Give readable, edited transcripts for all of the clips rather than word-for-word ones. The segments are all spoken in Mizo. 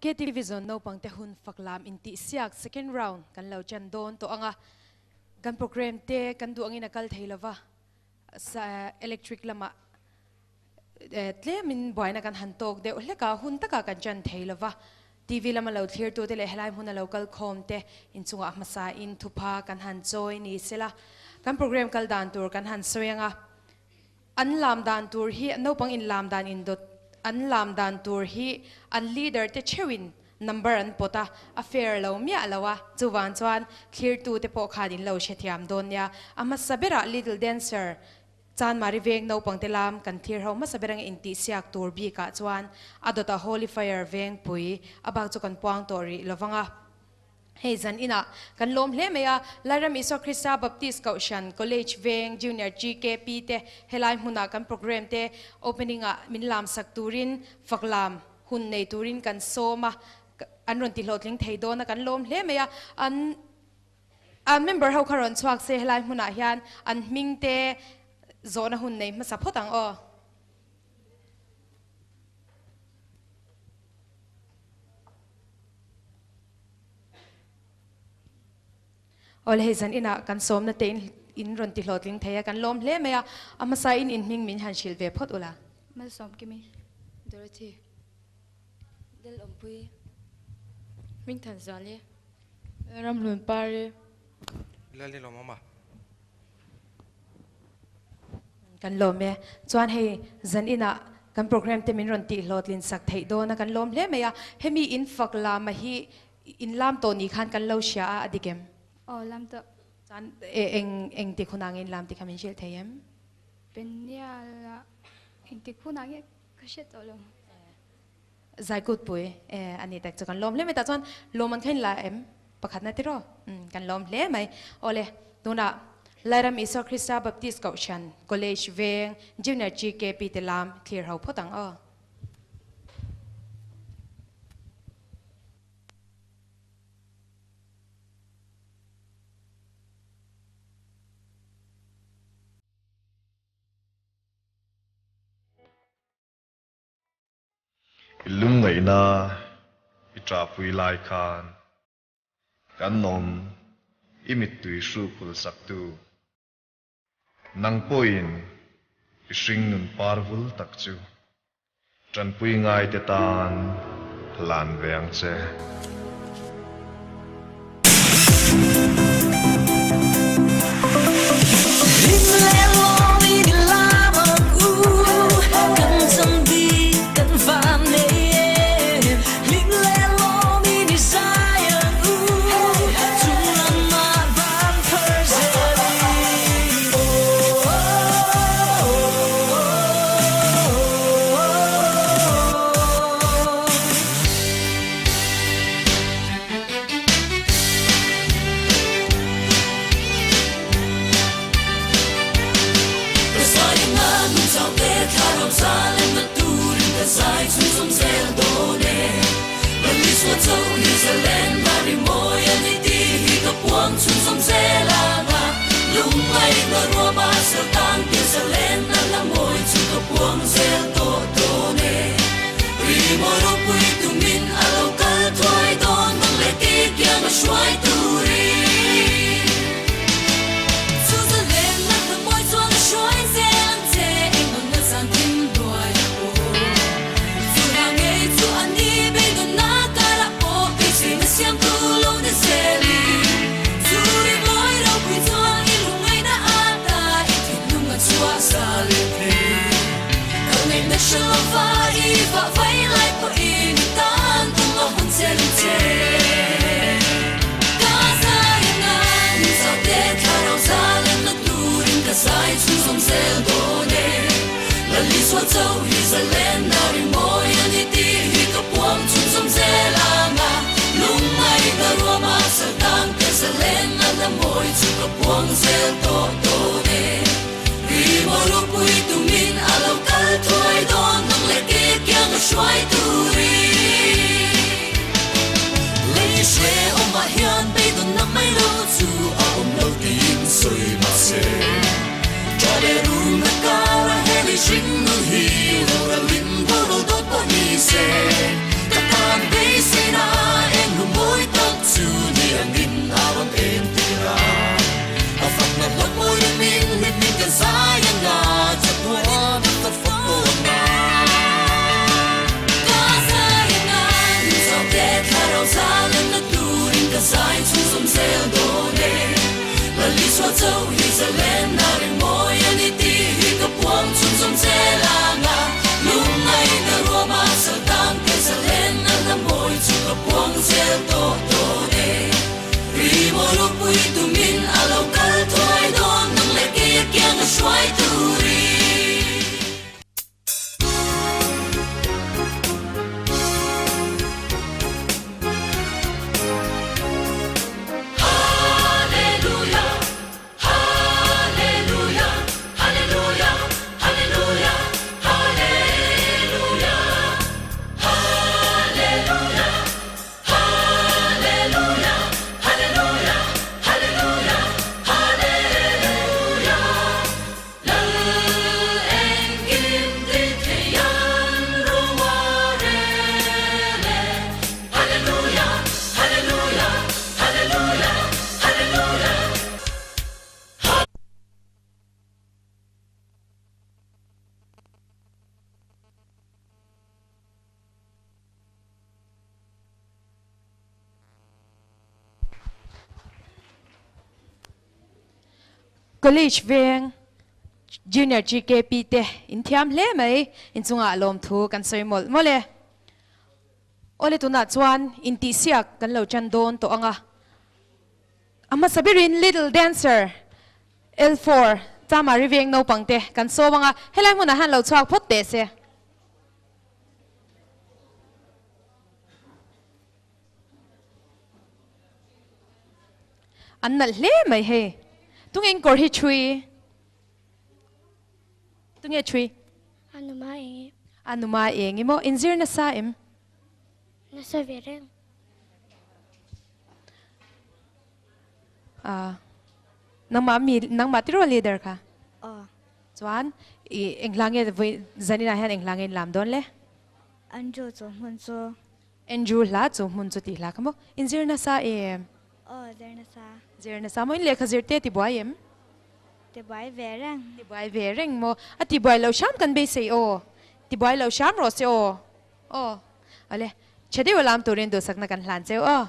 KTV zawn naupangte hun fak lam intihsiak second round kan lo chan dawn tawh ang a, kan programme te kan duh angin a kal thei lova, electric lamah tlemin buaina kan han tawk deuh hlek a, hun takah kan chan thei lova, TV lama lo thlirtute leh helai hmuna lo kal khawm te inchungah hmasain thupha kan han chawi ni sela, kan programme kal dan tur kan han sawi ang a. An lam dan tur hi naupang in lam dan in dawt an lam dan tur hi an leader te theuhin number an pawt a, a fair lo miah lo a, chuvang chuan thlirtu te pawh khan in lo hrethiam dawn nia. A hmasa berah Little Dancer Chanmari veng naupang te lam kan thlir ho hmasa ber anga intihsiak tur bikah chuan a dawtah Holy Fire vengpui a bak chu kan puang tawh rih lovang a. Hei zan inah kan lawm hle mai a, Lairam Isua Krista Baptist Kohhran College Veng Junior GKP te helai hmunah kan programme te opening ah min lam sak turin fak lam hun nei turin kan sawm a, an rawn ti hlawhtling thei dawn a kan lawm hle mai a, an an member ho kha rawn chhuak se helai hmunah hian an hming te zawhna hun nei hmasa phawt ang aw. Awle hei zan inah kan sawmna te in rawn ti hlawhtling thei a, kan lawm hle mai a, a hmasa in in hming min han hrilh ve phawt ula. Malsawm Kimi, Dorothy, Del Awmpui, Hmingthan Zuali, Ramhlun Pari. Lalnilawmawma. Kan lawm e. Chuan hei zan inah kan program te min rawn tih hlawhtlin sak theih dawn a kan lawm hle mai a. Hemi in fak lama hi in lam tawh ni khan kan lo hria a, a dik em? Aw lam tawh. Chuan eng eng tik hunah nge in lam tih kha min hrilh thei em? Penial ah eng tik hunah nge ka hriat tawh lo. Zaikutpui e a ni tak chu kan lawm hle mai tah chuan lawm an kha in la em pakhatna tiraw umm kan lawm hle mai awle tunah Lairam Isua Krista Baptist Kohhran College Veng Junior GKP te lam thlir ho phawt ang aw. I lungngaihna i ṭahpui lai khan kan awm i mittui hrukhul saktu nang pawhin i hringnun par vul tak chu ṭanpui ngaite tan hlan ve ang che. College veng Junior GKP te in thiam hle mai, inchungah lawmthu kan sawi mawlh mawlh e. Awle tunah chuan intihsiak kan lo tan dawn tawh ang a. A hmasa berin Little Dancer L4 Chamari veng naupang te kan sawm ang a, helai hmunah hian lo chhuak phawt teh se. An nalh hle mai hei. Tunge in kawr hi thui? Tunge thui? A numa eng i. A numa eng i maw? Inzir nasa em? Nasa ve reng. A nangmah mi nangmah tiraw leader kha? Aw. Chuan i enghla nge vawi zaninah hian enghla nge in lam dawn le? Andrew chu hmun chu. Andrew hla chu hmun chu tih hla kha maw? Inzir nasa em? Aw zir nasa. Zir nasa maw? In lehkha zir te tibuai em? Tibuai ve reng. Tibuai ve reng maw? A tibuai lo hram kan beisei aw. Tibuai lo hram rawh se aw. Aw. Awle, tha deuh a lam turin duhsakna kan hlan cheu aw.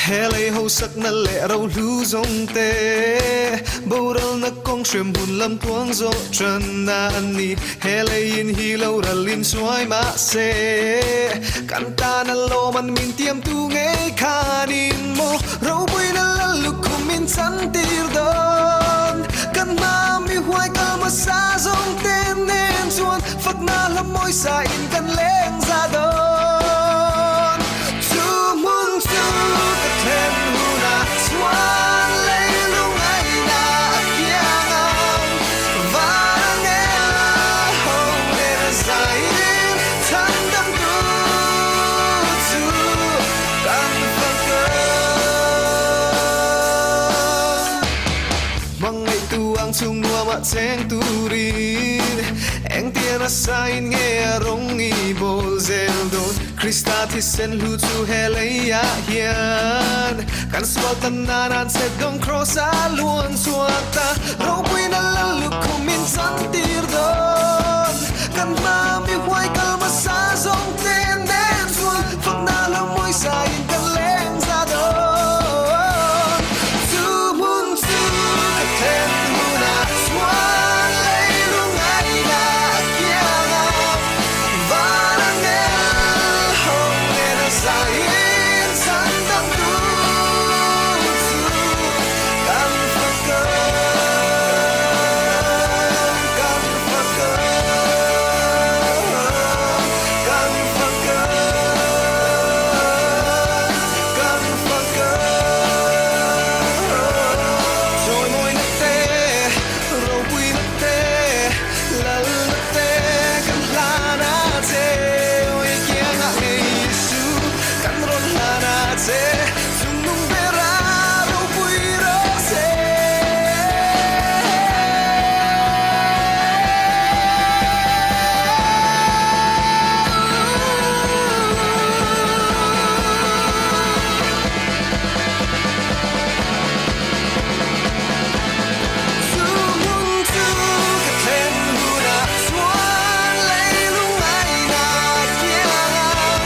He lei hosakna leh rohlu zawng te boralna kawng hrem hun lam tuang zawh tanna an ni. He lei in hi lo ral in suai mah se kan tan a lawm an min tiamtu ngei khanin maw ropuina lal lukhum in chan tir dawn. Kan hma mi huai kal hmasa zawng te nen chuan fakna hla mawi sa in kan leng za dawn. Chu hmun chu ka then hunah chuan leilung aina a kiang ang. Van a ngel ho nen a zaiin chhan dam tu chu kan fak ang. Hmangaihtu ang chung nuamah cheng turin engtian a sain nge a rawng i bawl zel dawn. Krista thisen hlu chu he leiah hian kan sual tan nan an chhet dawng kraws a luan chhuak ta. Ropuina lal lukhum in chan tir dawn. Kan hma mi huai kal hmasa zawng te nen chuan fakna lo mawi sa in kan leng za dawn. Chu hmun chu ka then hunah chuan leilung aina a kiang a, van a ngel ho nen a zaiin chan dang tu chu kan fak ang, kan fak ang, kan fak ang, kan fak ang. Chawimawi na te, ropui na te, lal na te, kan hlan a che. Awi kiangah ngei Isu, kan rawn hlan a che. Chungnung bera ropui rawh se. Chu hmun chu ka thlen hunah chuan leilung aina kiang ang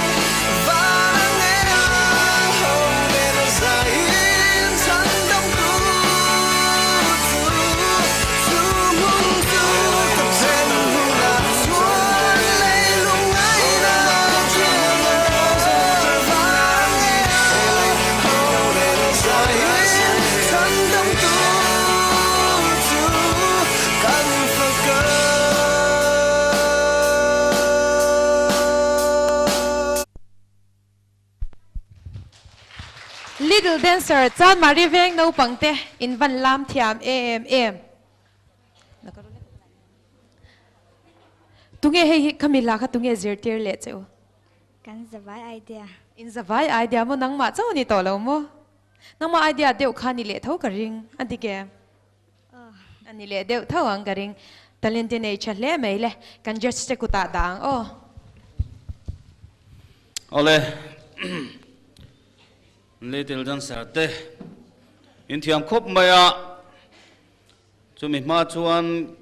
van a ngel ho nen a zaiin chhan dam tu chu. Chu hmun chu ka thlen hunah chuan leilung aina kiang ang van a ngel ho nen a zaiin chhan dam tu chu kan fak ang. Little Dancer chuan Marie veng naupang te in van lam thiam em em. Tunge hei hi khami hla kha tunge zirtir leh che u? Kan zavai idea. In zavai idea maw nangmah chauh ni tawh lo maw? Nangmah idea deuh kha ni leh tho ka ring a dik em? Aw. A ni leh deuh tho ang ka ring. Talent i nei tha hle mai le. Kan judge te kutah dah ang aw. Awle Little Dancer te in thiam khawp mai a, chumi hma chuan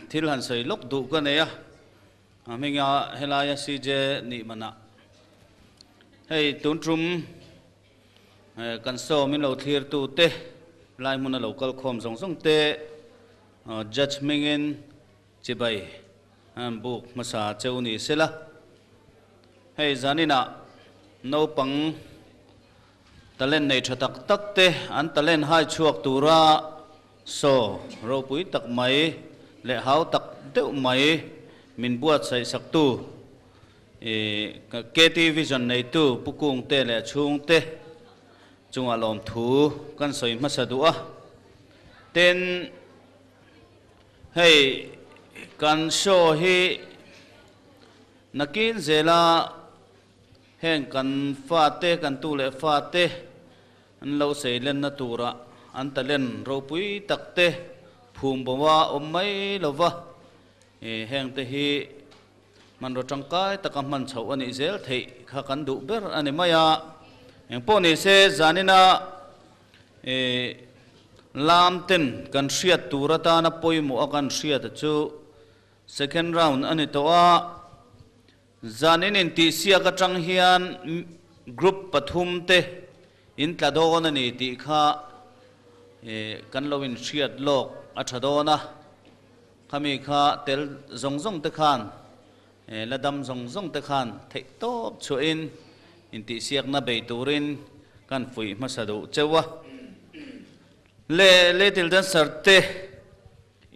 thil han sawi lawk duh ka nei a, a hminga helaia CJ nih manah hei tun tum kan sawm in lo thlir tu te lai hmuna lo kal khawm zawng zawng te Judge hmingin chibai an buk hmasa cheu ni sela. Hei zaninah naupang talent nei tha tak tak te an talent hai chhuak tura saw ropui tak mai leh hau tak deuh mai min buatsaih saktu KT Vision neitu Pu Kungte leh a chhungte chungah lawmthu kan sawi hmasa duh a. Tin, hei kan show hi Nakin zela heng kan fate, kan tu leh fate an lo seilenna tura an talent ropui tak te phum bo a awm mai lo va, heng te hi hmanraw tangkai taka hman chhoh a nih zel theih kha kan duh ber a ni mai a. Engpawh ni se zanina lam ten kan hriat tur atana pawimawh a kan hriat chu Second round a ni tawh a, zanin intihsiak atang hian group pathum te in tla dawn a ni tih kha kan lo inhriat lawk a tha dawn a, khami kha tel zawng zawng te khan la dam zawng zawng te khan theih tawp chhuahin intihsiakna bei turin kan fuih hmasa duh cheu a. Le Little Dancer te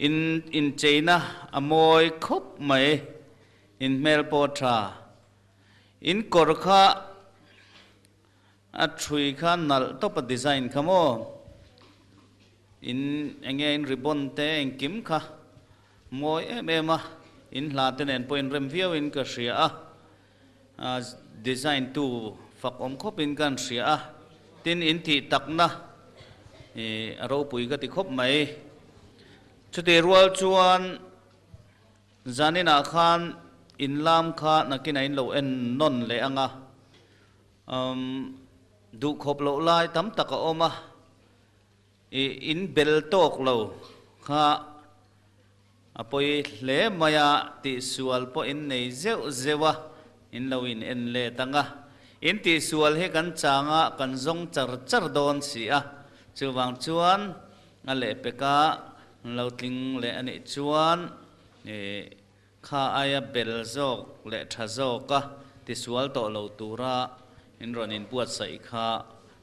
In incheina a mawi khawp mai, in hmel pawh a tha. In kawr kha a thui kha nalh tawp a design kha maw? In enge in ribbon te engkim kha mawi em em a, in hla te nen pawh in rem viau in ka hria a, a design tu fak awm khawp in kan hria a, tin in tih takna ih a ropui ka ti khawp mai. Chutih rual chuan zaninah khan in lam kha nakinah in lo en nawn leh ang a, umm duhkhawp loh lai tam tak a awm a, ih in bel tawk lo kha A pawi hle mai a, tihsual pawh in nei zeuh zeuh a, in lo in en let ang a. In tihsual hi kan chang a, kan zawng char char dawn si a. Chuvang chuan a lehpeka lo tling leh a nih chuan kha aia bel zawk leh tha zawk a tisual tawh lo tura in rawn inbuatsaih kha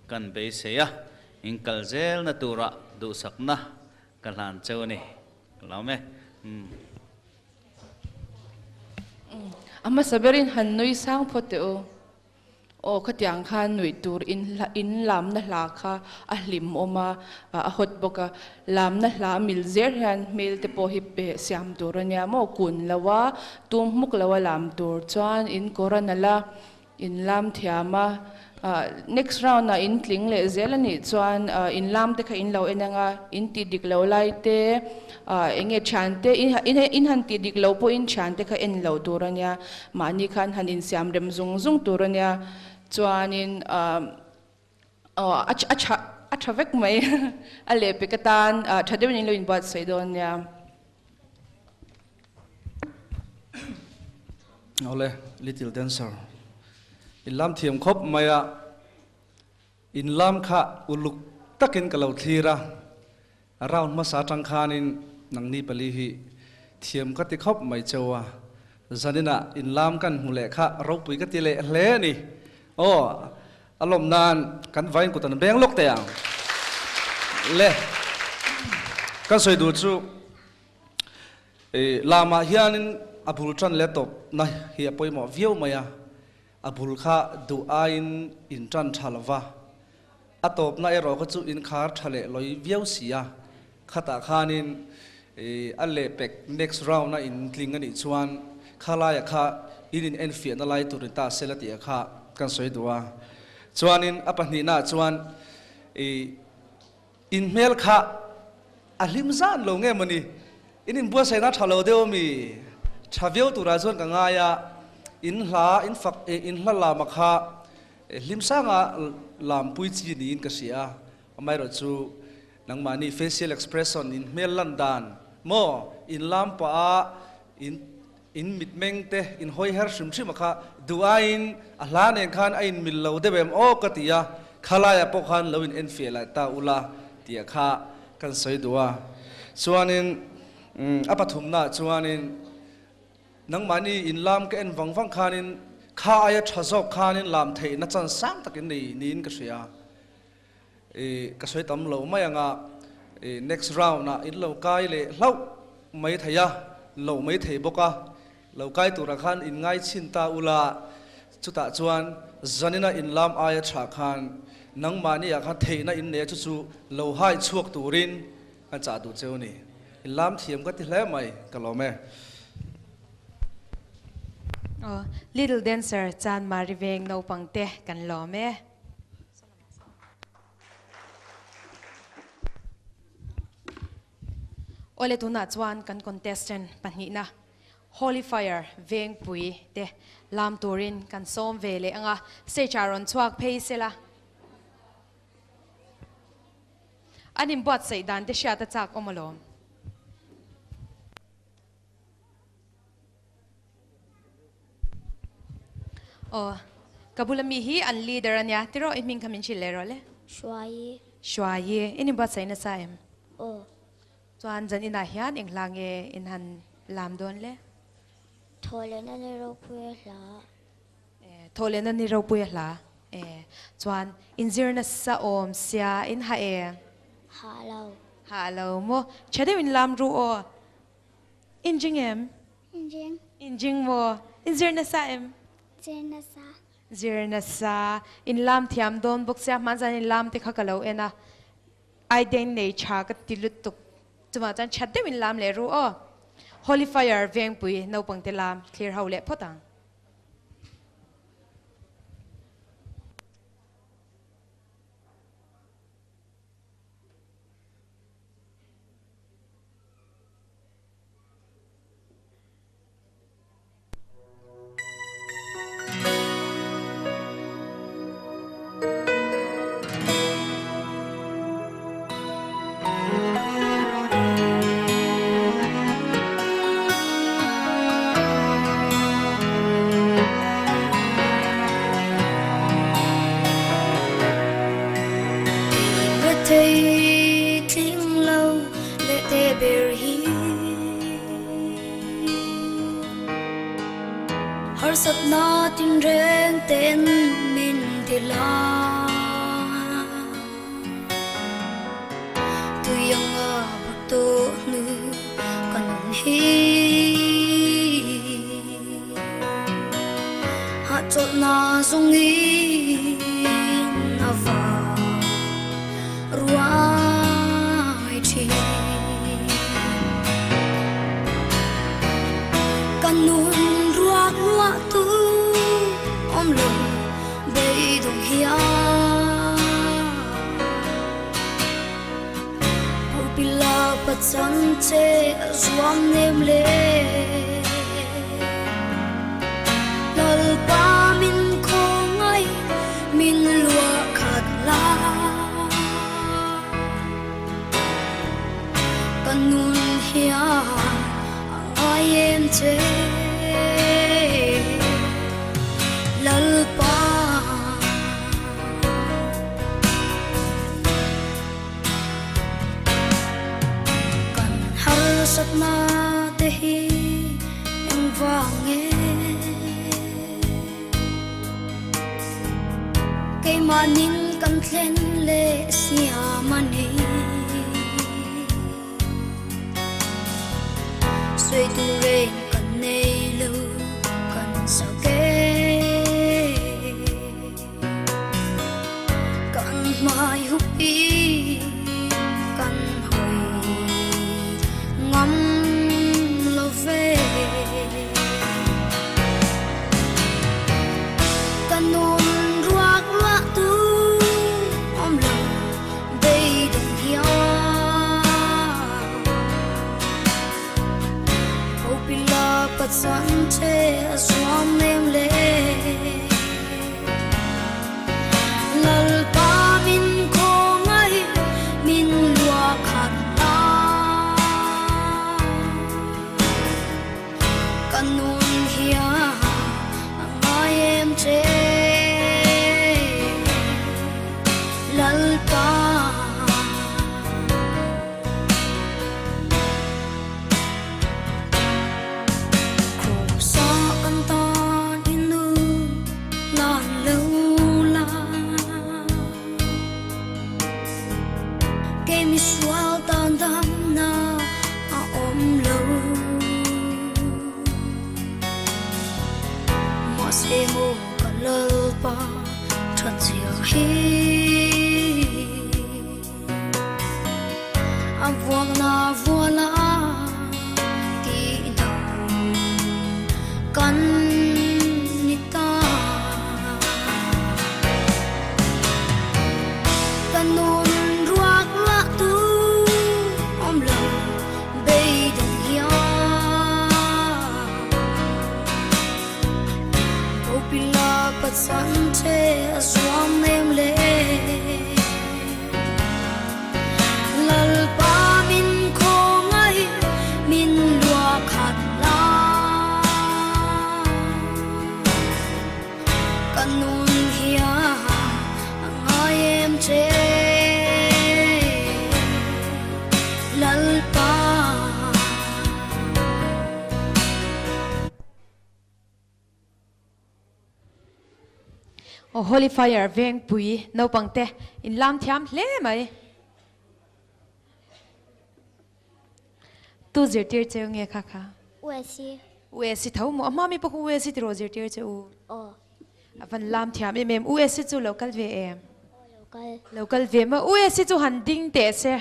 kan beisei a, in kal zelna tura duhsakna Ka hlan cheu a ni. Ka lawm e. Umm. A hmasa berin han nui sang phawt teh u. Aw khatiang khan nuih tur in in lamna hla kha a hlim awm a, a hawt bawk a. Lamna hla mil zer hian hmel te pawh hi pe siam tur a nia maw? Kun lo a, tum hmuk lo a lam tur chuan in kawr a nalh a, In lam thiam a, next round ah in tling leh zel a nih chuan in lam te kha in lo en ang a, in tih dik lo lai te eng nge thian te in han tih dik lo pawhin thian te kha en lo tur a nia, mahni khan han insiam rem zung zung tur a nia, chuanin aw a tha a tha vek mai a lehpek atan tha deuhin in lo inbuatsaih dawn nia. Awle, Little Dancer. In lam thiam khawp mai a, in lam kha uluk takin ka lo thlir a, round hmasa atang khanin nangni pali hi thiam ka ti khawp mai cheu a, zaninah in lam kan hmu leh kha ropui ka ti leh hle a ni. Aw, a lawm nan kan vain kut an beng lawk teh ang. Le, kan sawi duh chu Lamah hianin a bul tan leh tawp na hi a pawimawh viau mai a, a bul kha duh aiin in tan tha lo va, a tawpna erawh kha chu in khar tha leh lawi viau si a, khatah khanin a lehpek next round a in tling a nih chuan khalaiah kha in in enfiahna lai tur ni ta se la tih kha kan sawi duh a, chuanin a pahnihnaah chuan In hmel kha a hlim zan lo nge mawni? In inbuatsaihna tha lo deuh ami? Tha viau turah chuan ka ngai a. In hla in fak in hla lam a kha hlim sanga lam pui chi niin ka hria a, amaherawhchu nangmahni facial expression in hmel lan dan maw in lam pah a in in mitmeng te in hawi her hrim hrim a kha duh aiin a hla nen khan a in mil lo deuh em aw ka ti a, khalaiah pawh khan lo in enfiah lai ta ula tih a kha kan sawi duh a. Chuanin a pathumnaah chuanin Nangmahni in lam ka en vang vang khanin kha aia tha zawk khanin lam theihna chan sang takin nei niin ka hria. I ka sawi tam lo mai anga i next round ah in lo kai leh hlauh mai thei a, lo mai thei bawk a, lo kai turah khan in ngai chhin ta ula, chutah chuan zanina in lam aia tha khan nangmahni ah khan theihna in nei a chu chu lo hai chhuak turin Ka chah duh cheu ni. In lam thiam ka ti hle mai, ka lawm e. Aw, Little Dancer Chan Mari Veng naupang te kan lawm e. Awle tunah chuan kan contestant pahnihna Holy Fire Vengpui te lam turin kan sawm ve leh anga stage ah rawn chhuak phei sela. An inbuatsaih dan te hriat a chak awm alawm. Aw, ka bula mi hi an leader a nia, tiraw i hming kha min hrilh leh rawh le. Hruaii. Hruaii, in inbuatsaih nasa em? Aw. Chuan zan inah hian eng hla nge in han lam dawn le? Thawhlehna ni ropui a hla. Thawhlehna ni ropui a hla e. Chuan inzir nasa awm sia in ha e. Ha lo. Ha lo maw? Tha deuh in lam ru aw. Injing em? Injing. Injing maw? Inzir nasa em? Zir nasa. Zir nasa. In lam thiam dawn bawk sia hmanzan in lam te kha ka lo en a. Aideng nei tha ka ti lutuk. Chuvang chuan that deuh in lam leh ru aw. Holy Fire Vengpui naupang te lam thlir ho leh phawt ang. Harsatna tinreng ten min ti la. Tui anga bak tawh hnu ka nun hi. Hahchawlhna zawngin a vang ruai thin. Ka nun ruak ruah tu awm lo beidawng hian. Pupila pachan che a zuam nem le. Lalpa min khawngaih min luah khat la. Ka nun hian a ngai em che Lalpa. Kan harsatna te hi engvang nge? Keimahnin kan thlen leh siam a ni. Sawi tur reng kan nei lo kan sak e. Kan hmai hup i kan hawi ngam lo ve. Ka nun ruak ruah tu awm lo beidawng hian. Ho pila Mahse maw ka Lalpa that zia hi A vuakna vuala tihdam kan ni ta. Ka nun ruak luah tu awm lo beidawng hian Bopila Pathian che a zuam em le Lalpa min khawngaih min luah khat la Ka nun hian a ngai em che Lalpa. Aw Holy Fire Vengpui naupang te in lam thiam hle mai. Tu zirtir cheu nge kha kha? USC. USC tho maw? A hma mi pawh kha USC tiraw zirtir che u? Aw. A van lam thiam em em. USC chu lo kal ve em? Aw lo kal. Lo kal ve maw? USC chu han ding teh se.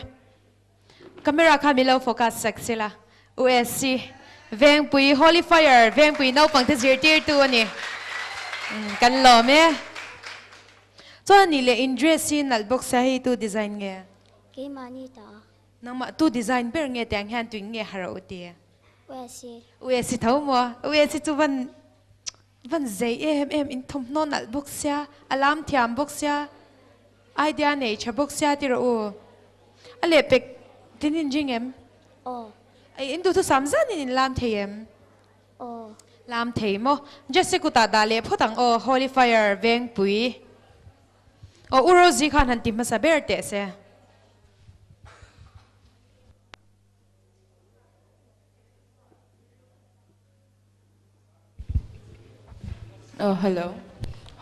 Camera kha min lo focus sak se la. USC Vengpui Holy Fire Vengpui naupang te zirtirtu a ni. Kan lawm e. Chuan nih leh in dress hi nalh bawk sia hei tu design nge? Keimahni ta a. Nangmah tu design ber nge tiang hian tuin nge harh u ti? USC. USC tho maw? USC chu van van zei em em in thawmhnaw nalh bawk sia, a lam thiam bawk sia, idea nei tha bawk sia ti rawh u. A lehpek tin in ring em? Aw. In duhthusam zanin in lam thei em? Aw. Lam thei maw? Jesse kutah dah leh phawt ang aw, Holy Fire Vengpui. Aw, U Rosie khan han ti hmasa ber teh se. Aw, hello.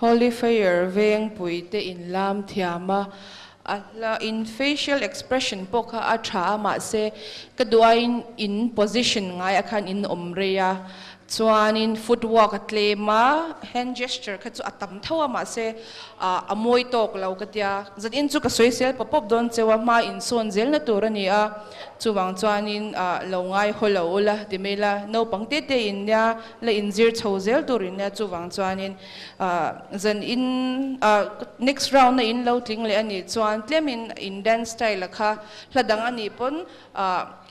Holy Fire Vengpui te in lam thiam a, a hla in facial expression pawh kha a tha a mahse ka duaiin in position ngai ah khan in awm rei a, chuanin footwork a tlem a, hand gesture kha chu a tam tho a mahse a mawi tawk lo ka tia, zanin chu ka sawi sel pawp pawp dawn cheu a, hma insawn zelna tur a ni a, chuvang chuanin lo ngai haw lo ula ti mai la, naupang te te in nia la inzir chho zel tur in nia chuvang chuanin zanin next round a in lo tling leh a nih chuan tlemin in dance style a kha hla dang a nih pawn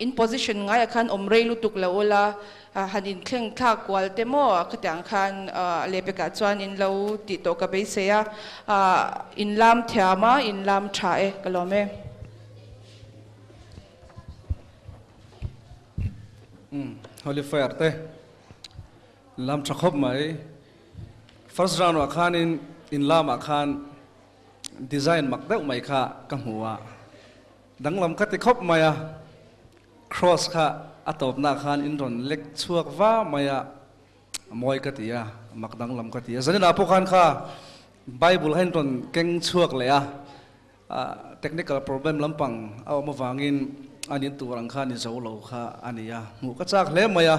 in position ngaiah khan awm rei lutuk lo ula han inthleng thlak kual te maw khatiang khan lehpekah chuan in lo tih tawh ka beisei a, in lam thiam a, in lam tha e ka lawm e. Umm Holy Fire te lam tha khawp mai. First round ah khanin in lamah khan design mak deuh mai kha ka hmu a, danglam ka ti khawp mai a. Cross kha a tawpna khan in rawn lek chhuak va mai a, mawi ka ti a, mak danglam ka ti a. Zaninah pawh khan kha Bible kha in rawn keng chhuak leh a, technical problem lampang a awm avangin an in tur ang kha ni zo lo kha a ni a, hmuh ka chak hle mai a,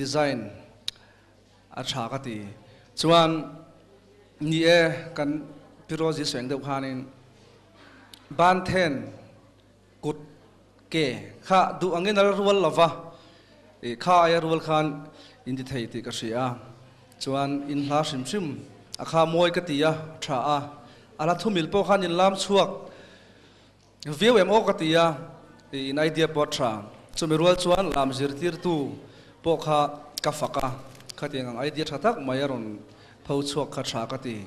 design a tha ka ti. Chuan ni e, kan Pi Rosie sawi ang deuh khanin ban then Kut ke kha duh angin a la rual lo va, ih kha aia rual khan in ti thei tih ka hria a, chuan in hla hrim hrim a kha mawi ka ti a, tha a, a la thumil pawh khan in lam chhuak viau em aw ka ti a, ih in idea pawh a tha, chumi rual chuan lam zirtirtu pawh kha ka fak a, khatiang ang idea tha tak mai a rawn pho chhuak kha tha ka ti.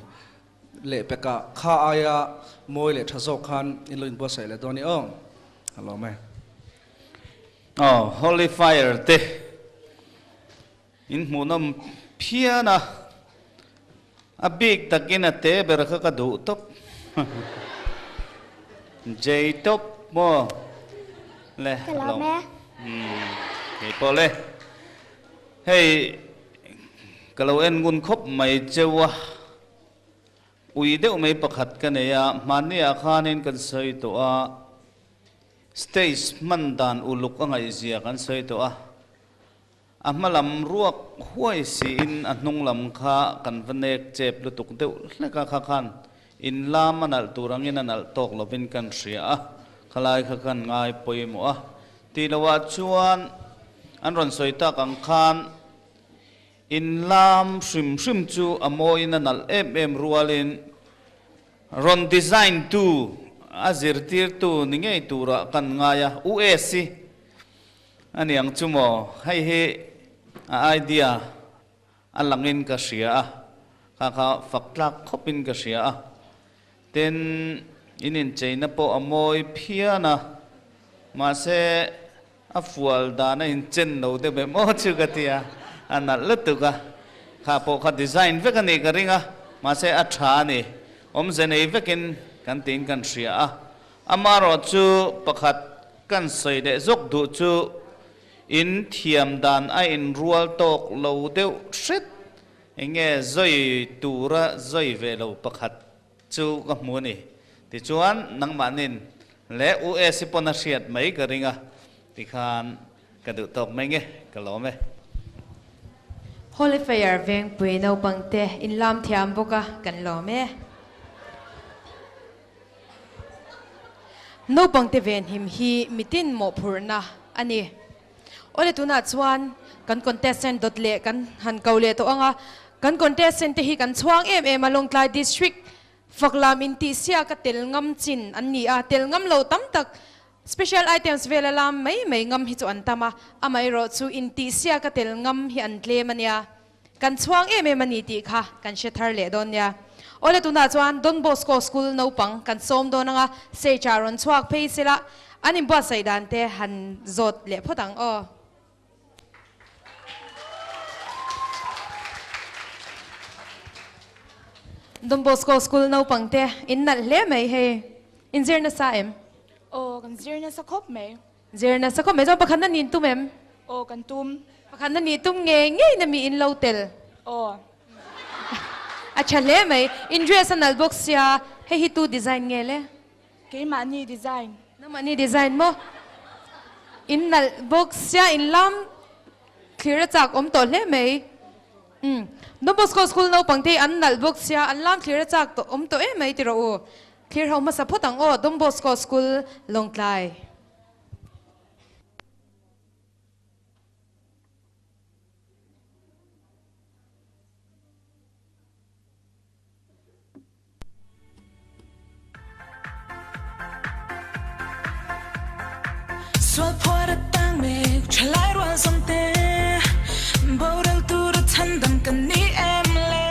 Lehpekah kha aia mawi leh tha zawk khan in lo inbuatsaih leh dawn i aw. A lawm e. Aw, Holy Fire te in hmuhnawm phian a, a bik takin a te ber kha ka duh tawp. Jei tawp maw le Ka lawm e. Kei pawh le. Hei ka lo en ngun khawp mai cheu a. Ui deuh mai pakhat ka nei a, hmanniah khanin kan sawi tawh a, stage hman dan uluk a ngaihzia kan sawi tawh a. A hma lam ruak huai siin a hnung lam kha kan va nek chep lutuk deuh hlek a, kha khan in lam a nalh tur angin a nalh tawk lovin kan hria a, khalai kha kan ngai pawimawh a. Tih lohah chuan an rawn sawi tak ang khan in lam hrim hrim chu a mawiin a nalh em em rualin rawn design tu a zirtirtu ni ngei turah kan ngai a, US hi A niang chu maw, hei hi a idea a langin ka hria a, kha kha fak tlak khawpin ka hria a. Tin, in incheina pawh a mawi phian a, mahse a fual dan a inchen lo deuh em aw chu ka ti a, a nalh lutuk a, kha pawh kha design vek a nih ka ring a, mahse a tha a ni, awmze nei vekin kan tiin kan hria a. Amaherawhchu pakhat kan sawi leh zawk duh chu in thiam dan a inrual tawk lo deuh hret eng nge zawi tura zawi ve lo pakhat chu ka hmu a ni. Tichuan nangmahnin leh US hi pawn a hriat mai ka ring a tikhan ka duh tawk mai nge ka lawm e. Holy Fire Vengpui naupangte inlam thiam bawk a kan lawm e. Naupangte venhim hi mitin mawhphurhna a ni. Awle tunah chuan kan contestant dawt leh kan han ko leh tawh ang a, kan contestant te hi kan chhuang em em a, Lawngtlai District faklam intihsiak a tel ngam chin an ni a, tel ngam lo tam tak special items vela lam mai mai ngam hi chu an tam a, amaherawhchu intihsiak a tel ngam hi an tlem a nia. Kan chhuang em em a ni tih kha kan hre thar leh dawn nia. Awle tunah chuan Don Bosco School naupang kan sawm dawn anga stage ah rawn chhuak phei sela an inbuatsaih dan te han zawt leh phawt ang aw. Don Bosco School naupang te in nalh hle mai hei. In zir nasa em? Aw, kan zir nasa khawp mai. Zir nasa khawp mai chuan pakhatna niin tum em? Aw kan tum. Pakhatna nih tum ngei ngei na mi in lo tel. Aw. A tha hle mai. In dress a nalh bawk sia, hei hi tu design nge le? Keimahni design. Nangmahni design maw? In nalh bawk sia, in lam thlir a chak awm tawh hle mai. Umm. Don Bosco School naupang te hi an nalh bawk sia, an lam thlir a chak tawh awm tawh em mai ti rawh u. Thlir ho hmasa phawt ang aw, Don Bosco School, Lawngtlai. Sual phuar a tang mek, thalai rual zawng te, boral tur a chhandam kan ni em le?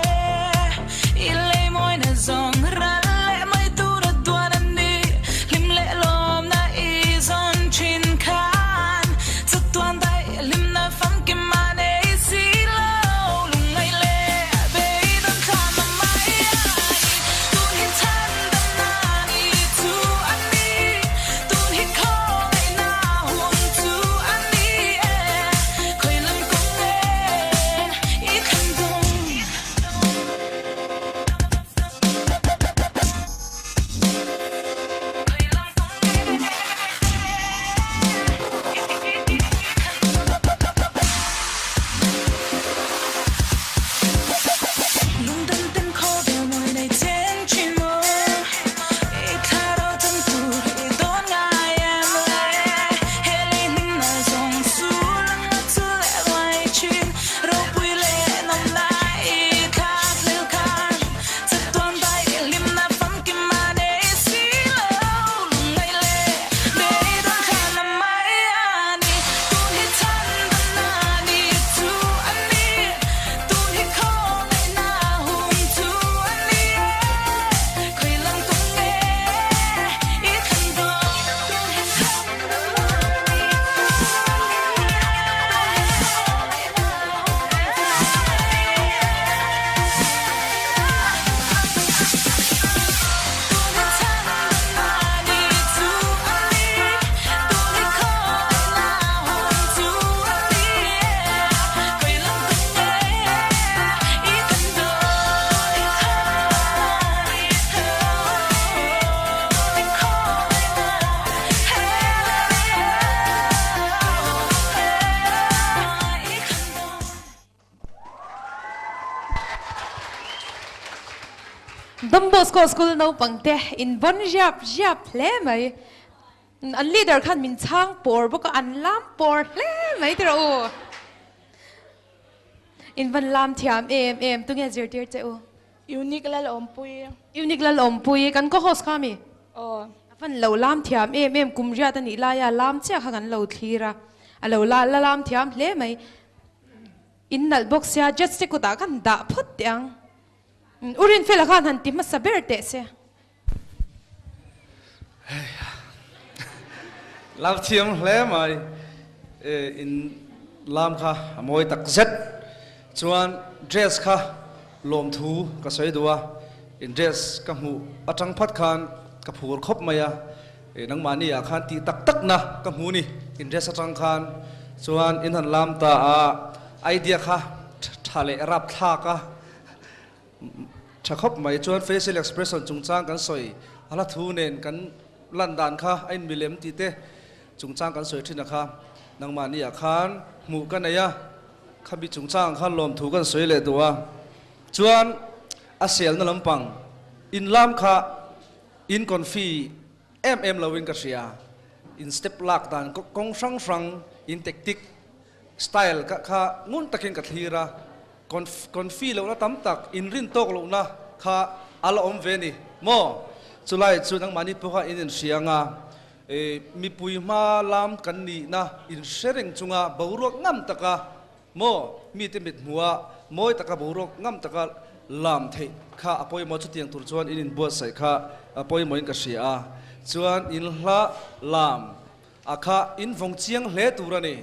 I lei mawina zawng ral leh mai tur a duan a ni, hlim leh lawmna i zawn thin khan chatuan daih hlimna famkim a nei si lo. Lungngaih leh beidawn thlam a mai a ni, tun hi chhandam na ni chu a ni, tun hi khawngaihna hun Don Bosco School naupang te in bon riap riap hle mai. An leader khan min chhang pawr bawk a, an lam pawr hle mai tiraw u. In van lam thiam em em, tunge zirtir che u? Unique Lalawmpui. Unique Lalawmpui, kan co-host kha mi? Aw. A van lo lam thiam em em, kum riat a nih laia lam chiah kha kan lo thlir a, a lo la la lam thiam hle mai. In nalh bawk sia, judge te kutah khan dah phawt teh ang. U Rinfela khan han ti hmasa ber teh se. Lam thiam hle mai in lam kha a mawi tak zet chuan dress kha lawmthu ka sawi duh a in dress ka hmuh atang phat khan ka phur khawp mai a nangmahni ah khan tih tak tak na ka hmu ni in dress atang khan chuan in han lam ta a idea kha tha leh rapthlak a Tha khawp mai chuan facial expression chungchang kan sawi a hla thu nen kan lan dan kha a in milem tih te chungchang kan sawi thin a kha nangmahni ah khan hmuh ka nei a khami chungchang khan lawmthu kan sawi leh duh a chuan a selna lampang in lam kha in confi em em lo in ka hria in step lak dan kawng hrang hrang in tactic Style ka kha ngun takin ka thlir a, confi lohna tam tak, inrin tawk lohna kha a la awm ve ni maw? Chulai chu nangmahni pawha in inhria anga, mipui hma lam kan nihna inhre reng chunga boruak ngam taka maw mite mit hmuha mawi taka boruak ngam taka lam theih kha a pawimawh chutiang tur chuan in inbuatsaih kha a pawimawhin ka hria a, chuan inhla lam A kha in vawng chiang hle tur a ni.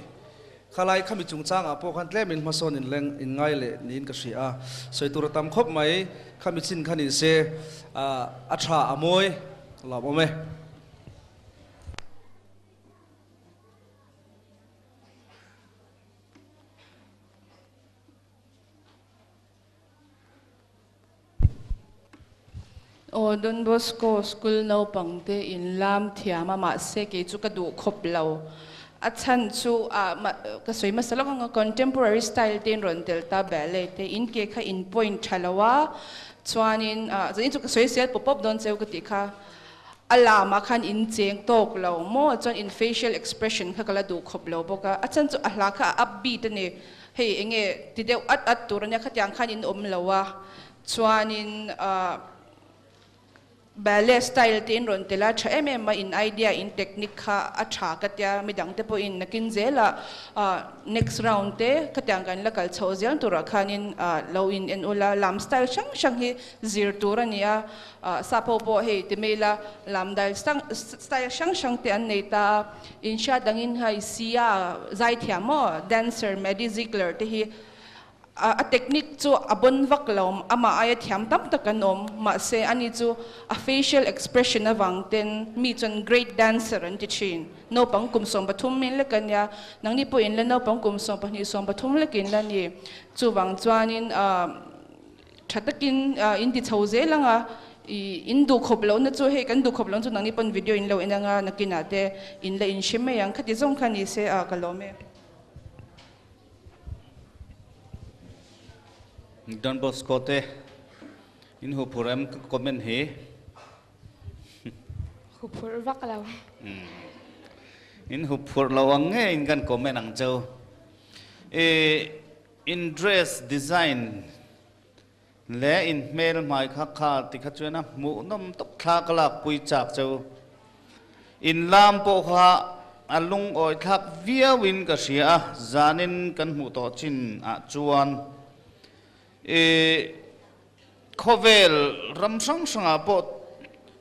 Khalai khami chungchangah pawh khan tlem in hmasawn in leng in ngai leh niin ka hria a. Sawi tur a tam khawp mai. Khami chin kha ni se a tha a mawi lawm awm e. Aw Don Bosco school naupang te in lam thiam a mahse kei chu ka duh khawp lo. A chhan chu ah ka sawi hmasa lawk ang a contemporary style te in rawn tel ta ballet te in ke kha in point tha lo a chuanin ah zanin chu ka sawi sel pawp pawp dawn cheu ka tih kha a lamah khan in cheng tawk lo maw chuan in facial expression kha ka la duh khawp lo bawk a a chhan chu a hla kha a upbeat a ni. Hei enge ti deuh at at tur ania khatiang khan in awm lo a, chuanin ahh ballet style te in rawn tel a tha em em a, in idea in technique kha a tha ka tia midang te pawhin nakin zelah ahh next round te khatiang kan la kal chhoh zel turah khanin ahh lo in en ula, lam style hrang hrang hi zir tur a ni a, ahh sap ho pawh hei ti mai ila lam dal style hrang hrang te an nei ta a. In hriat dangin hei Sia zaithiam maw dancer Maddie Ziegler te hi a technique chu a bon vak lo amah aia thiam tam tak an awm mahse ani chu a facial expression avang ten mi chuan great dancer an ti thin. Naupang kum 13 min lek a nia nangni pawh in la naupang kum 12 13 lek in la ni chuvang chuanin Tha takin in ti chho zel ang a, in duh khawp lohna chu hei kan duh khawp lohna chu nangni pawn video in lo en ang a, nakinah te in la inhre mai ang. Khati zawng kha ni se a ka lawm e. Don Bosco te in huphurh em ka comment hi. Huphurh vak lo. In huphurh lo ang nge in kan comment ang cheu. I In dress design leh in hmel hmai kha kha ti kha chuan a hmuhnawm tawp thla ka lak pui chak cheu. In lam pawh kha a lungawi thlak viau in ka hria a, zanin kan hmuh tawh chin ah chuan i khawvel ram hrang hrang ah pawh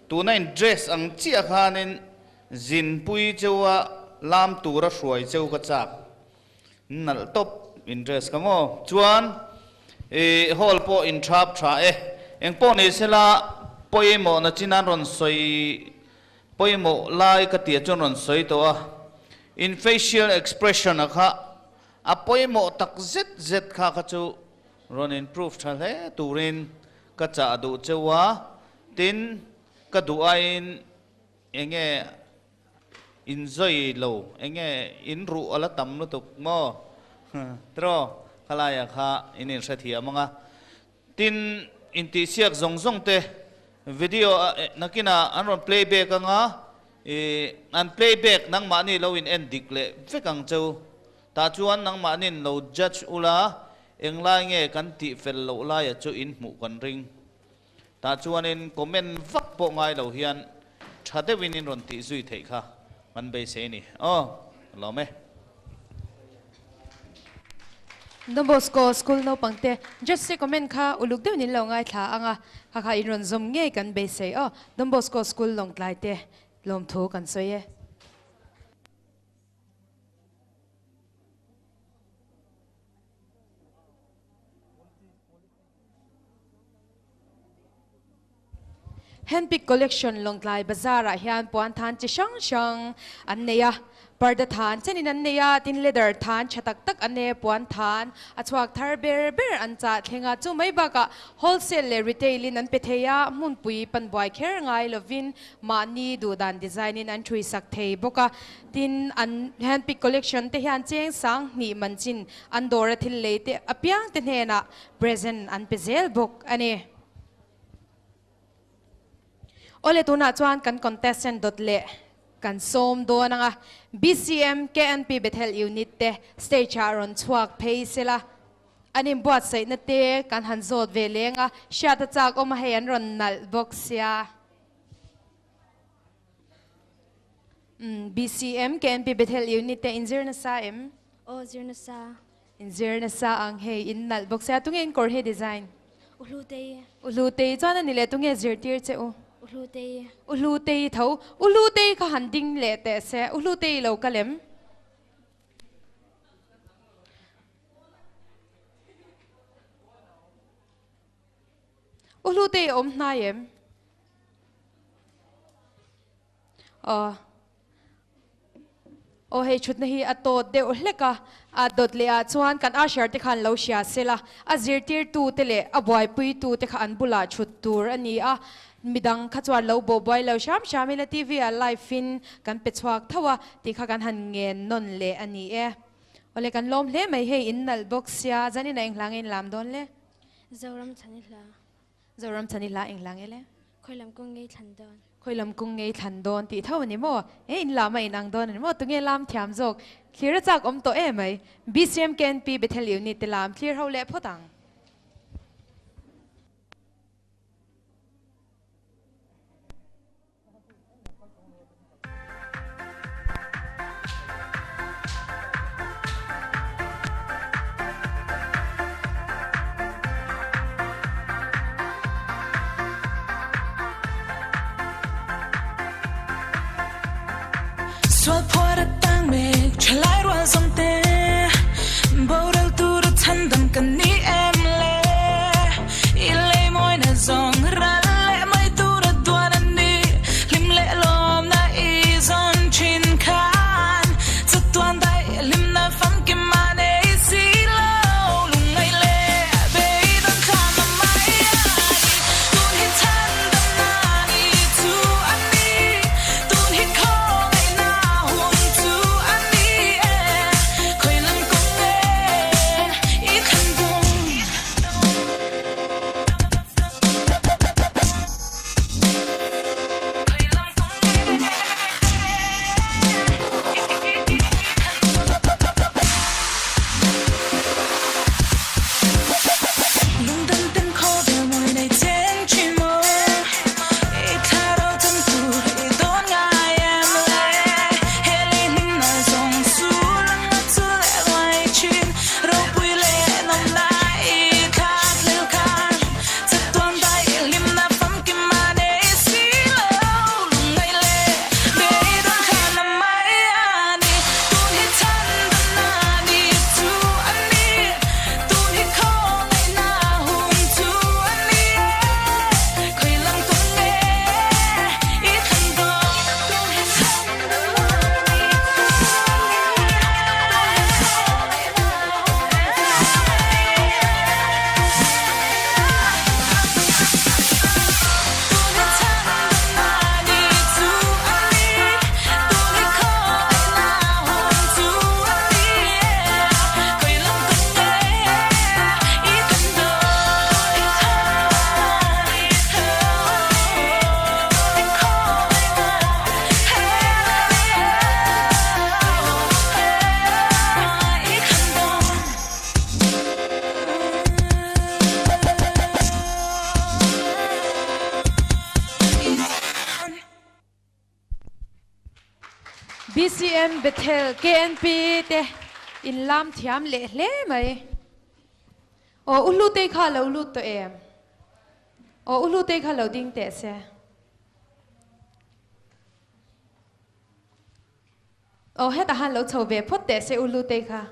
tuna in dress ang chiah khanin zinpui cheu a lam tura hruai cheu ka chak. Nalh tawp in dress ka maw? Chuan i hall pawh in thap tha e. Engpawh ni sela pawimawh na chin an rawn sawi pawimawh lai ka tia chuan rawn sawi tawh a. In facial expression a kha a pawimawh tak zet zet kha kha chu rawn improve tha hle turin ka chah duh cheu a. Tin, ka duh aiin enge In zoi lo, enge in ruh a la tam lutuk maw? Tiraw, khalaiah kha in inhrethiam ang a. Tin, intihsiak zawng zawng te Video nakina an rawn play back anga i an play back nangmahni lo in en dik leh vek ang cheu. Tah chuan nangmahnin lo judge ula englai nge kan tih fel loh laia chu in hmuh kan ring. Tah chuanin comment vak pawh ngai lo hian tha deuhin in rawn tih zui theih kha kan beisei a ni. Aw, lawm e. Don Bosco School naupangte Judge te comment kha uluk deuhin in lo ngaithla ang a, kha kha in rawn zawm ngei kan beisei aw. Don Bosco School lawngtlai te lawmthu kan sawi e. Handpick Collection Lawngtlai Bazar-ah hian puan than chi hrang hrang an nei a, parda than chenin an nei a, tin leather than tha tak tak an nei a, puan than a chhuak thar ber ber an chah thleng a, chu mai bakah wholesale leh retail in an pe thei a, hmunpui pan buai kher ngai lovin mahni duhdan design in an thui sak thei bawk a, tin an Handpick Collection te hian cheng sang hnih man chin an dawr a thil lei te apiang te hnenah present an pe zel bawk a ni. Awle tunah chuan kan contestant dawt leh kan sawm dawn ang a, BCM KNP Bethel Unit te stage ah rawn chhuak phei sela an inbuatsaihna te kan han zawt ve leng a, hriat a chak awm a hei an rawn nalh bawk sia. Umm BCM KNP Bethel Unit te inzir nasa em? Aw zir nasa. Inzir nasa ang hei in nalh bawk sia tunge in kawr hi design? U Hlutei. U Hlutei chuan a ni leh tunge zirtir che u? U Hlutei. U Hlutei tho. U Hlutei kha han ding leh teh se. U Hlutei lo kal em? U Hlutei a awm hnai em? Aw. Aw hei thutna hi a tawt deuh hlek a, a dawt leh ah chuan kan usher te khan lo hria sela, a zirtirtu te leh a buaipuitu te kha an bulah thut tur a ni a, midang kha chuan lo bawh buai lo hram hram ila TV ah live in kan pe chhuak tho a tih kha kan han ngen nawn leh a ni e. Awle kan lawm hle mai hei in nalh bawk sia, zanin ah enghlangin in lam dawn le? Zoram chhan i hla. Zoram chhan i hla eng hla nge le? Khawi lam kung ngei thlan dawn. Khawi lam kung ngei thlan dawn tih tho a ni maw? E in lam a inang dawn a ni maw? Tunge lam thiam zawk? Thlir a chak awm tawh em mai. BCMKNP Bethel Unit te lam thlir ho leh phawt ang. Sual phuar a tang mek thalai rual zawng te boral tur a chhandam kan ni em le i lei mawina zawng ral leh mai tur a duan a ni hlim leh lawmna i zawn thin khan chatuan daih hlimna famkim a nei si lo lungngaih leh beidawn thlam a mai a ni tun hi chhandamna ni chu a ni tun hi khawngaihna hun BCM Bethel KNP te in lam thiam leh hle mai. Aw u Hlutei kha lo lut tawh em? Aw u Hlutei kha lo ding teh se. Aw hetah han lo chho ve phawt teh se u Hlutei kha.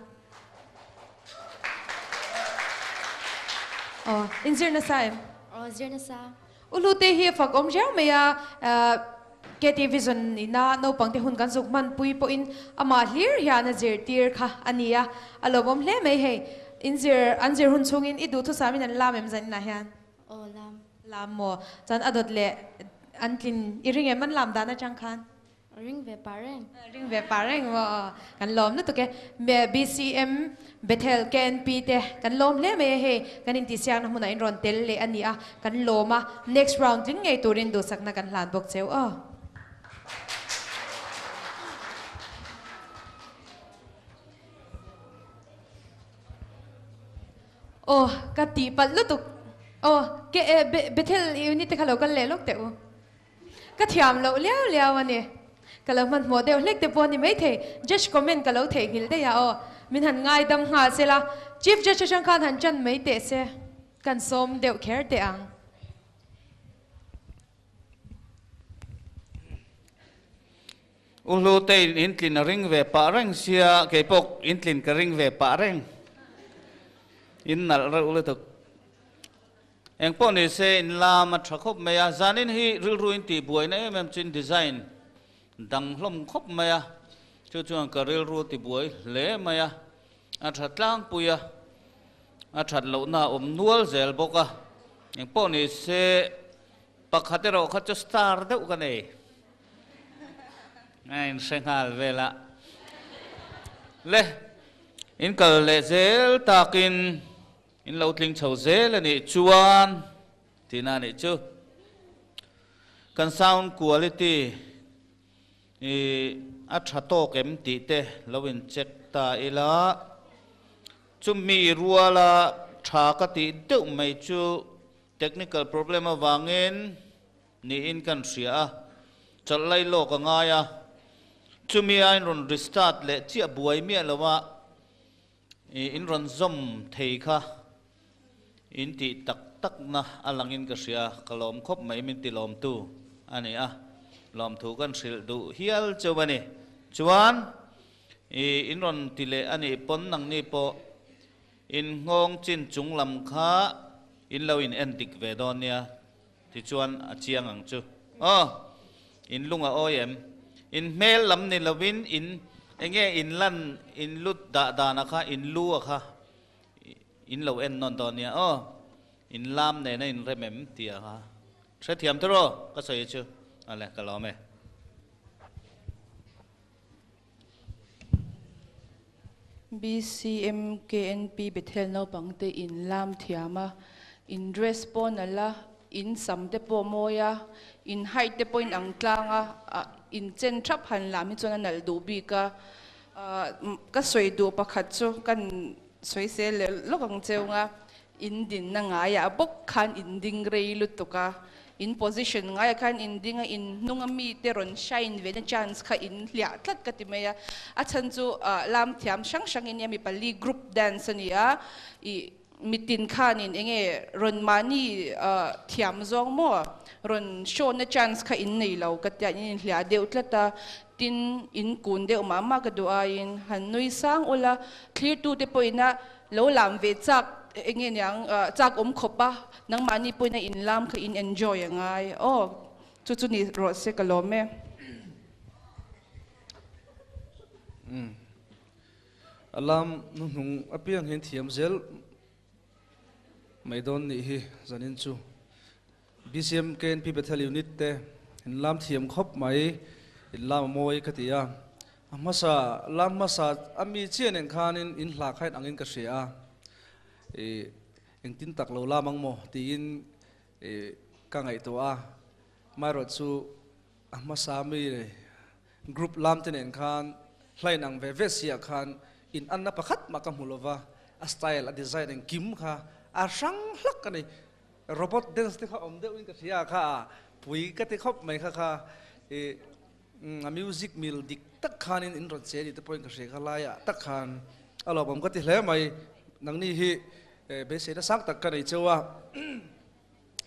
Aw in zir nasa em? Aw zir nasa. U Hlutei hi a fak awm riau mai a, KT Vision ina naupangte hun kan zuk hmanpui pawhin amah hlir hian a zirtir kha a ni a, a lawmawm hle mai hei. In zir an zir hun chhungin i duhthusam in an lam em zaninah hian? Aw lam. Lam maw? Chuan a dawt leh an tlin i ring em an lam dan atang khan? Ring ve pah reng. Ring ve pah reng maw? Kan lawm lutuk e. BCM, Bethel, KNP te kan lawm hle mai a hei. Kan intihsiakna hmunah in rawn tel leh a ni a, kan lawm a. Next round tling ngei turin duhsakna kan hlan bawk cheu aw. Aw, ka tihpalh lutuk. Aw, Bethel unit te kha lo kal leh lawk teh u. Ka thiam loh liau liau a ni. Ka lo hmanhmawh deuh hlek te pawh a ni maithei. Judge comment ka lo theihnghilh daih a aw. Min han ngaidam nghal se la. Chief Judge atang khan han ṭan mai teh se. Kan sawm deuh kher teh ang. U Hlute in intlin a ring ve pah reng sia, keipawh intlin ka ring ve pah reng. In nalh reuh lutuk. Eng pawh ni se in lam a tha khawp mai a, zanin hi rilru in tih buaina em em chu in design dang hlawm khawp mai a, chu chuan ka rilru ti buai hle mai a, a tha tlangpui a, a that lohna a awm nual zel bawk a, eng pawh ni se pakhat erawh kha chu star deuh ka nei a in hre nghal vel a, le in kal leh zel takin. In lo tling chho zel a nih chuan tihna a nih chu. Kan sound quality i a tha tawk em tih te lo in check ta ila. Chumi ruala tha ka tih deuh mai chu technical problem avangin niin kan hria a, chawlh lai lawk a ngai a. Chumi a in rawn restart leh chiah buai miah lo a. In rawn zawm thei kha in tih tak tak na a langin ka hria, ka lawm khawp mai min ti lawmtu a ni a, lawmthu kan hrilh duh hial cheu a ni. Chuan i in rawn ti leh a nih pawn nangni pawh in nghawng chin chung lam kha in lo in en dik ve dawn nia tichuan a chiang ang chu. Aw, in lung a awi em? In hmel lam ni lovin in enge in lan in lut dah dana kha in lu a kha in lo en nawn dawn nia aw, in lam nena in rem em tih a kha hrethiam tawh rawh ka sawi chu ale ka lawm e. BCMKNP Bethel naupangte in lam thiam a, in dress pawh nalh a, in sam te pawh mawi a, in height te pawh in ang tlang a, in chen thap han lam hi chuan a nalh duh bik a. Ka sawi duh pakhat chu kan sawi sel leh lawk ang cheu nga, In dinna ngaiah bawk khan in ding rei lutuk a, in position ngaiah khan in ding a, in hnunga mite rawn shine ve na chance kha in hliah tlat ka ti mai a. A chhan chu lam thiam hrang hrang in nia mi pali group dance a ni a, ih mitin khanin eng nge rawn mahni thiam zawng maw rawn show na chance kha in nei lo ka tia in inhliah deuh tlat a, tin in kun deuh mah mah ka duh aiin han nui sang ula thlirtute pawhin a Lo lam ve chak eng nge niang chak awm khawp a, nangmahni pawhin a in lam kha in enjoy a ngai aw, chu chu ni rawh se ka lawm e. Umm a lam hnuhnung apiang hian thiam zel mai dawn nih hi zanin chu BCM KNP Bethel Unit te in lam thiam khawp mai in lam a mawi ka ti a. A hmasa lam hmasa a mi chiah nen khanin in hla khain angin ka hria a, ih engtin tak lo lam ang maw tiin ih ka ngaihtuah a, amaherawh chu a hmasa mi group lam te nen khan hlain ang ve ve siah khan in anna pakhat mah ka hmu lova, a style a design engkim kha a hrang hlak a ni. Robot dance te kha awm deuhin ka hria kha a pui ka ti khawp mai kha kha ih. A music mil dik tak khanin in rawn che ni te pawhin ka hria kha laiah tak khan a lawmawm ka ti hle mai. Nangni hi beiseina sang tak ka nei cheu a,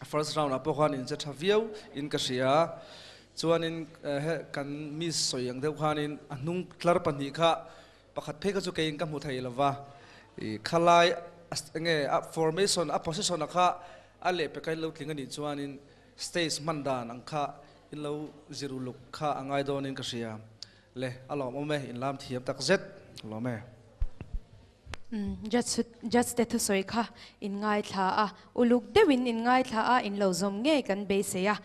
first round ah pawh khan in che tha viau in ka hria. Chuanin he kan miss sawi ang deuh khanin a hnung tlar pahnih kha pakhat phei kha chu keiin ka hmu thei lo va, i khalai enge a formation a position a kha a lehpeka in lo tling a nih chuanin Stage hman dan ang kha in lo zir uluk kha a ngai dawnin ka hria. Le, a lawmawm e, in lam thiam tak zet, lawm e. Judge judge te thusawi kha in ngaithla a, uluk deuhin in ngaithla a, in lo zawm ngei kan beisei a.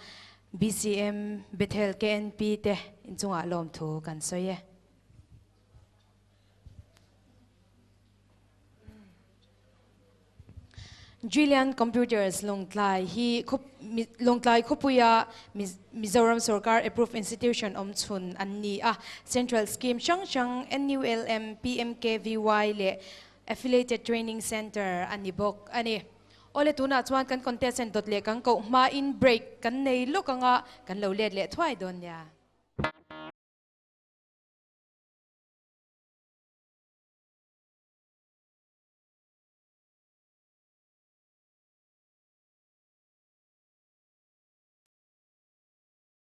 BCM, Bethel, KNP te inchungah lawmthu kan sawi e. Julian Computers Lawngtlai hi Lawngtlai khawpuia Mizoram sorkar approved institution awm chhun an ni a. Central scheme hrang hrang NULM, PMKVY leh Affiliated Training Centre a ni bawk a ni. Awle tunah chuan kan contestant dawt leh kan koh hmain break kan nei lawk anga kan lo let leh thuai dawn nia.